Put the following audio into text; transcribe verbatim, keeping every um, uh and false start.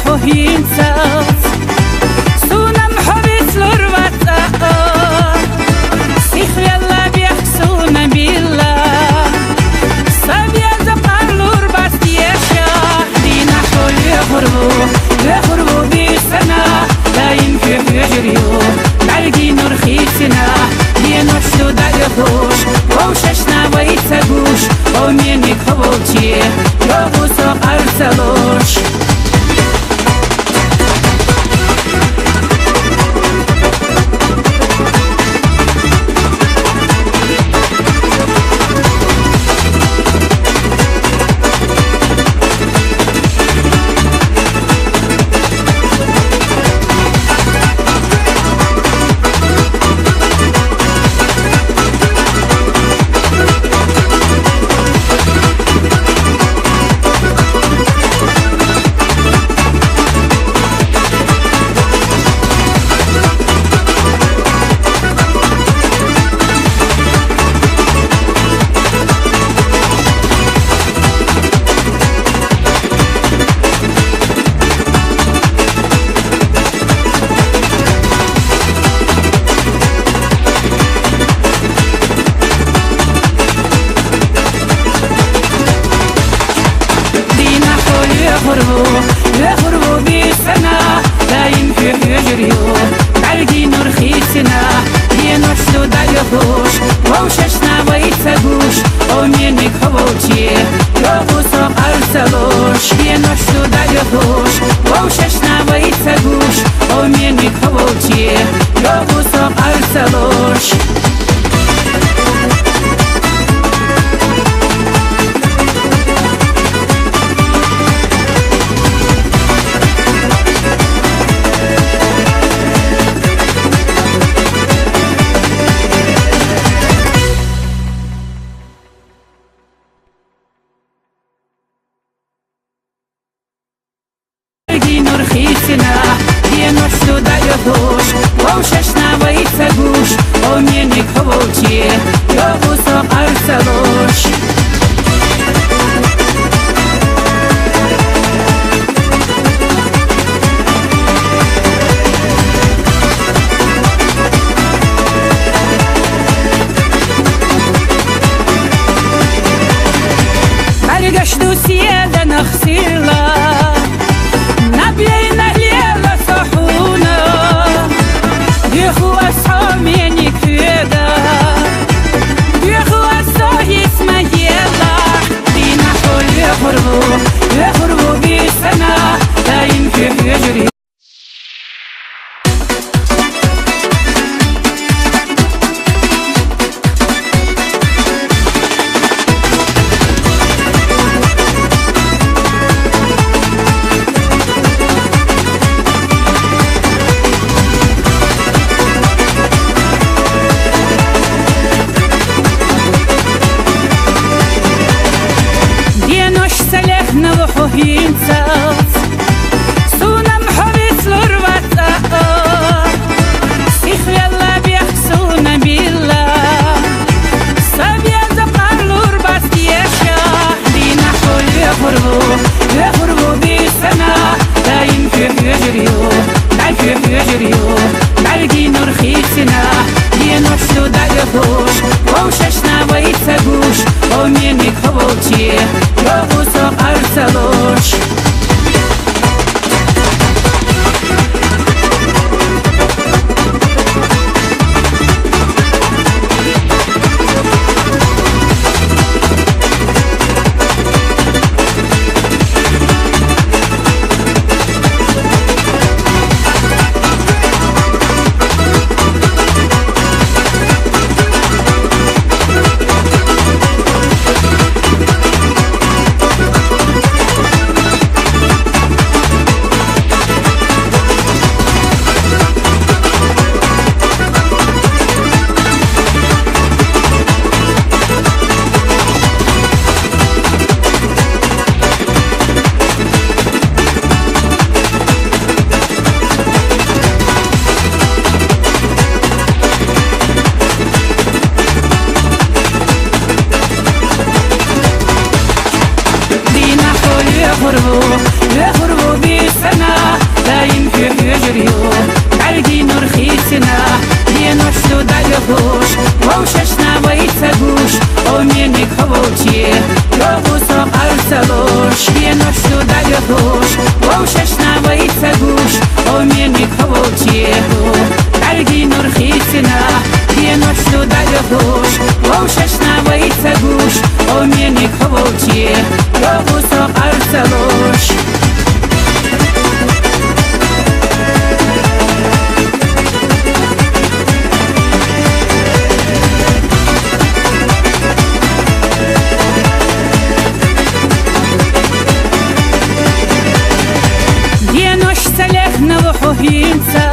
хӀу хӀинцалц, сунам хӀу вицлур вацӀа, сихвелла бехк суна билла. Сабеза къарлур баст ешахъ, дина хӀу лехӀурву, лехӀурву бисана, даим хӀу хӀуьжур ю, бӀарги нур хисина, денош ду даихуш, вовшашна вай ца гуш, о меник хӀу волчи, йогӀу со къарцалуш. Дина хӀу лехӀурву, лехӀурву бисана, даим хӀу хӀуьжур ю, бӀарги нур хисина, денош ду даихуш, вовшашна вай ца гуш, о меник хӀу волчи, йогӀу со къарцалуш, денош ду даихуш, вовшашна вай ца гуш, о меник хӀу волчи, йогӀу со къарцалуш. Гинур хисина, денош ду даихуш, вовшашна вай ца гуш, о меник хӀу волчи, йогӀу со къарцалуш. Баргашдуси эла нахсила, наб лейна лела сахуна, дихула саменик хӀеда, дихула сагьис магела, дина хӀу лехӀурву, лехӀурву бисана, даим хӀу хӀуьжури. Денош салехнала хӀу хӀинцалц, сунам хӀу Шашна вайца гуш, о мени хавчи ху, дарги нур хисина, денош ду даргуш, о шашна вайца гуш, о мени хавчи, рогу со арсалуш. Денош салехнава ху хинца,